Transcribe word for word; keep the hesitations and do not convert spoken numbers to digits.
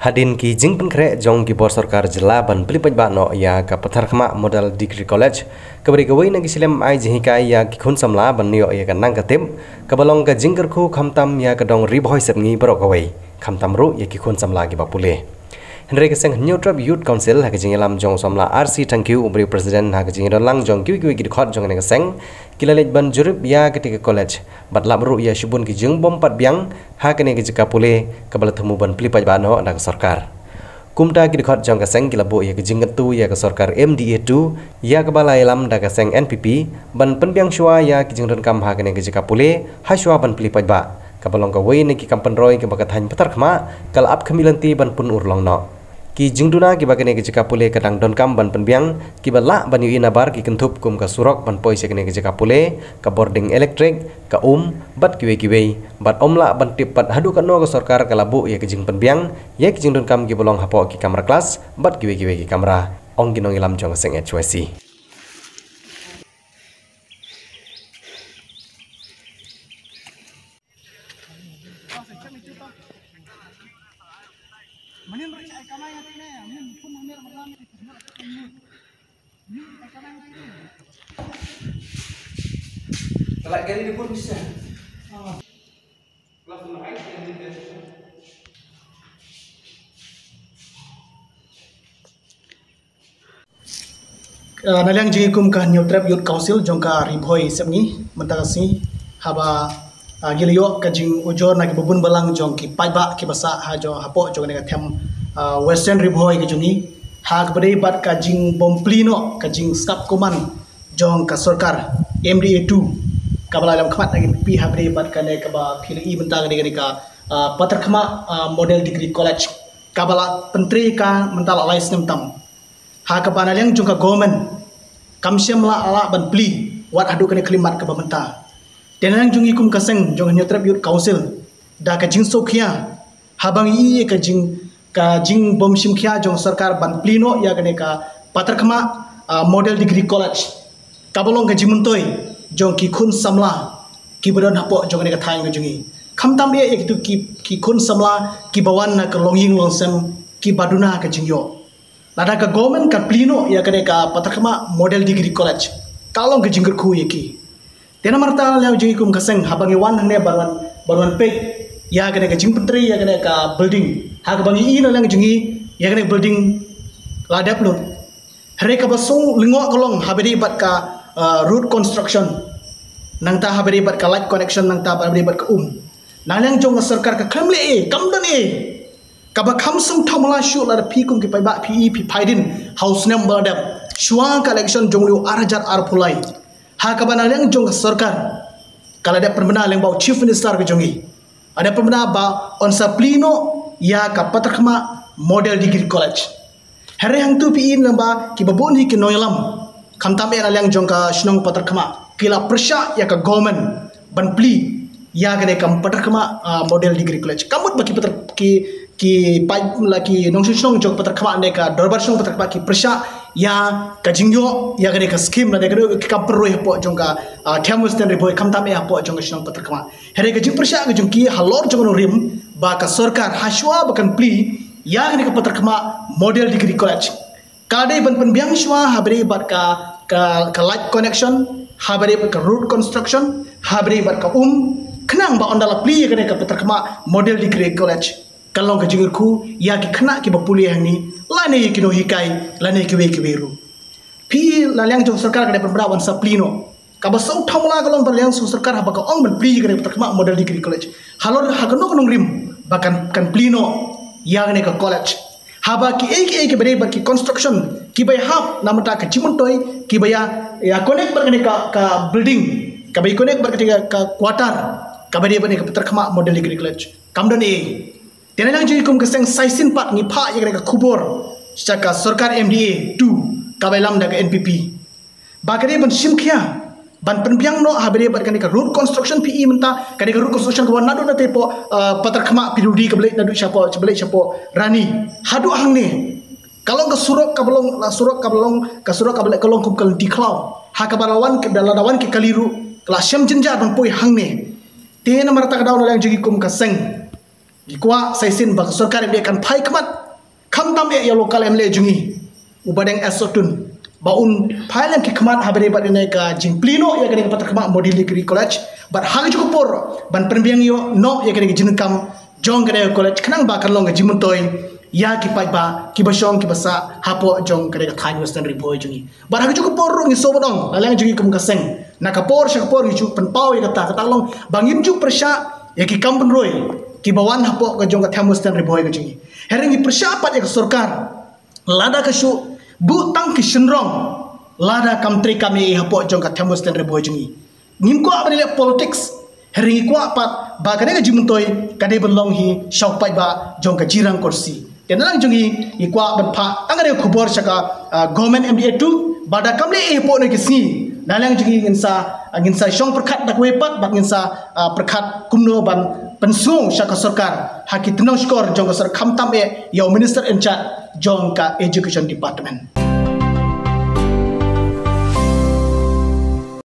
Hadien ki jingpynkhreh jong ki bor sorkar jylla ban plie paidbah noh ïa ka Patharkhmah Model Degree College, kaba dei kawei na ki shlem ai jinghikai ïa ki khun samla ban ïoh ïa ka nang ka tip kaba long ka jingkyrkhu khamtam ïa ka dong Ri Bhoi Sepngi baroh kawei, khamtam ruh ïa ki khun samla kiba pule. Hynrei ka seng Hynñiewtrep Youth Council ha ka jingïalam jong u samla R C Thangkhiew, u briew president ha ka jingïadonlang jong kiwei kiwei ki dkhot jong kane ka seng, ki la leit ban jurip ïa katei ka college bad lap ruh ïa shibun ki jingbym pat biang ha kane ka jaka pule kaba la thmu ban plie paidbah noh da ka sorkar. Kumta ki dkhot jong ka seng ki la buh ïa ka jingkyntu ïa ka sorkar M D A two, ïa kaba la ïalam da ka seng N P P, ban pynbiang shuwa ïa ki jingdonkam ha kane ka jaka pule ha shuwa ban plie paidbah, kaba long kawei na ki kam pynroi kaba ka thaiñ Patharkhmah ka la ap khmih lynti ban pynurlong noh. Ki jingduna kiba kane ka jaka pule ka dang donkam ban pynbiang, kiba lah ban ïohi nabar ki kynthup kum ka surok ban poi sha kane ka jaka pule, ka bording elektrik, ka um bad kiwei kiwei, bad ym lah ban tip pat haduh katno ka sorkar ka la buh ïa ka jingpynbiang ïa ki jingdonkam kiba long hapoh ki kamra klas bad kiwei kiwei ki kamra, ong ki nongïalam jong ka seng H Y C. Uh, na liang jingïakhun ka Hynñiewtrep Youth Council jong ka Ri Bhoi Sepngi, mynta ka sngi, haba, uh, ngi la ïoh ka jingujor na kiba bun balang jong ki paidbah kiba sah ha jong, hapoh jong kane ka them, uh, Western Ri Bhoi ka jong ngi, ha kaba dei bad ka jingbym plie noh, ka jingsngap kumne jong ka sorkar M D A two, kaba la ïalam khmat na ki N P P, ha kaba dei bad kane kaba phi la i mynta ka dei kane ka, uh, Patharkhmah, uh, Model Degree College, kaba la pyntrei ka mynta la lai snem tam. Ha kaba na liang jong ka government kam shym la lah ban plie wat haduh kane ka khyllipmat kaba mynta. Te na liang jong ngi kum ka seng jong Hynñiewtrep Youth Council, da ka jingsngewkhia, haba ngi i ka jing, ka jingbym shim khia jong sorkar ban plie noh ïa kane ka Patharkhmah, ah, Model Degree College, kaba long ka jingmyntoi jong ki khun samla kiba don hapoh jong kane ka thaiñ ka jong ngi, khamtam eh ïa kitu ki, ki khun samla kiba wan na ka longïing longsem, kiba duna ka jingïoh. Lada ka government kan plie noh ïa kane ka Patharkhmah Model Degree College, ka long ka jingkyrkhu ïa ki. Te namar kata na liang jong ngi kum ka seng, haba ngi wan hangne ban wan, ban wan peit ïa kane ka jingpyntrei ïa kane ka building, ha kaba ngi i na liang jong ngi ïa kane building la dep lut. Hynrei kaba shu lyngngoh ka long haba dei bad ka, uh, road construction, nangta haba dei bad ka light connection, nangta haba dei bad ka um. Na liang jong ka sorkar ka khlem leh ei, kam don ei. Kaba kham sngewthuh mala shuh lada phi kum ki paidbah phi i phi peit hadien ha u snem ba la dep, shuwa ka election jong u ar hajar arphew lai, ha kaba na liang jong ka sorkar ka la dep pynbna lyngba u Chief Minister ka jong ngi, la dep pynbna ba yn sa plie noh ïa ka Patharkhmah Model Degree College. Hynrei hangtu phi i lyngba kiba bun hi ki nongïalam, khamtam eh na liang jong ka shnong Patharkhmah, ki la pyrshah ïa ka government ban plie ïa kane ka Patharkhmah, ah, Model Degree College. Ka mut ba ki Pathar, ki, ki paid la ki nongshong shnong jong Patharkhmah ne ka dorbar shnong Patharkhmah ki pyrshah ïa ka jingïoh ïa kane ka scheme lane kane ka kam pynroi hapoh jong ka, ah, them Western Ri Bhoi, khamtam eh hapoh jong ka shnong Patharkhmah. Hynrei ka jingpyrshah ka jong ki halor jong ka nongrim ba ka sorkar ha shuwa ba kan plie ïa kane ka Patharkhmah Model Degree College, ka dei ban pynbiang shuwa haba dei bad ka, ka, ka light connection, haba dei bad ka road construction, haba dei bad ka um, khnang ba ynda la plie ïa kane ka Patharkhmah Model Degree College, ka long ka jingkyrkhu ïa ki khynnah kiba pule hangne, lane ïa ki nonghikai, lane kiwei kiwei ruh. Phi i na liang jong sorkar ka dei pynbna ban sa plie noh. Kaba sngewthuh mala ka long ba na liang jong sorkar haba ka ong ban plie ïa kane ka Patharkhmah Model Degree College, halor ha kano ka nongrim ba kan, kan plie noh ïa kane ka college. Haba kiei kiei kiba dei bad ki construction kiba ïahap na bynta ka jingmyntoi, kiba ïa, ïa connect bad kane ka, ka building, kaba ïa connect bad kane ka, ka quarter, kaba dei bad kane ka Patharkhmah Model Degree College, kam don ei. Te na liang jong ngi kum ka seng sa shisien pat ngi phah ïa kane ka khubor sha ka sorkar M D A two, kaba ïalam da ka N P P, ba ka dei ban shim khia ban pynbiang noh haba dei bad kane ka road construction. Phi i mynta kane ka road construction kaba wan naduh na te poh, uh, Patharkhmah P W D kaba leit naduh shapoh, kaba leit shapoh Rani haduh hangne, ka long ka surok kaba long, la surok kaba long, ka surok kaba leit ka long kum ka lynti khlaw, ha kaba la wan, lada wan ki kali ruh ka la shem jynjar ban poi hangne. Te namar kata ka daw na liang jong ngi kum ka seng Ki kwah sa shisien ba ka sorkar M D A kan phai khmat, khamtam eh ïa u local M L A jong ngi, u Bah Deng S Sohtun, ba un phai lang ki khmat ha bynta bad ïa kane ka jingplie noh ïa kane ka pathar khmat Model Degree College, bad ha kajuh ka por ban pynbiang ïoh noh ïa kane ka jingdonkam jong kane ka college, khnang ba kan long ka jingmyntoi ïa ki paidbah kiba shong kiba sah hapoh jong kane ka thaiñ Western Ri Bhoi jong ngi. Bad ha kajuh ka por ruh ngi sngewbha ban ong, la liang jong ngi kum ka seng, na ka por sha ka por ngi ju pynpaw ïa kata, kata ka long ba ngim ju pyrshah ïa ki kam pynroi kiba wan hapoh ka jong ka thaiñ Western Ri Bhoi ka jong ngi. Hynrei ngi pyrshah pat ïa ka sorkar, lada ka shu buh tang ki shynrong, lada kam treikam ei ei hapoh jong ka thaiñ Western Ri Bhoi jong ngi. Ngim kwah ban leh politics, hynrei ngi kwah pat ba kane ka jingmyntoi ka dei ban long hi sha u paidbah jong ka jingïalang khorsi. Te na liang jong ngi, ngi kwah ban phah tang kane ka khubor sha ka, ah, government M D A two, ba da kam leh ei ei hapoh kine ki sngi, na liang jong ngi ngin sa, ah, ngin sa shong pyrkhat da kawei pat, bad ngin sa, ah, pyrkhat kumno ban pynsngew sha ka sorkar ha ki tnat shkor jong ka sorkar, khamtam eh ïa u Minister in charge jong ka Education Department.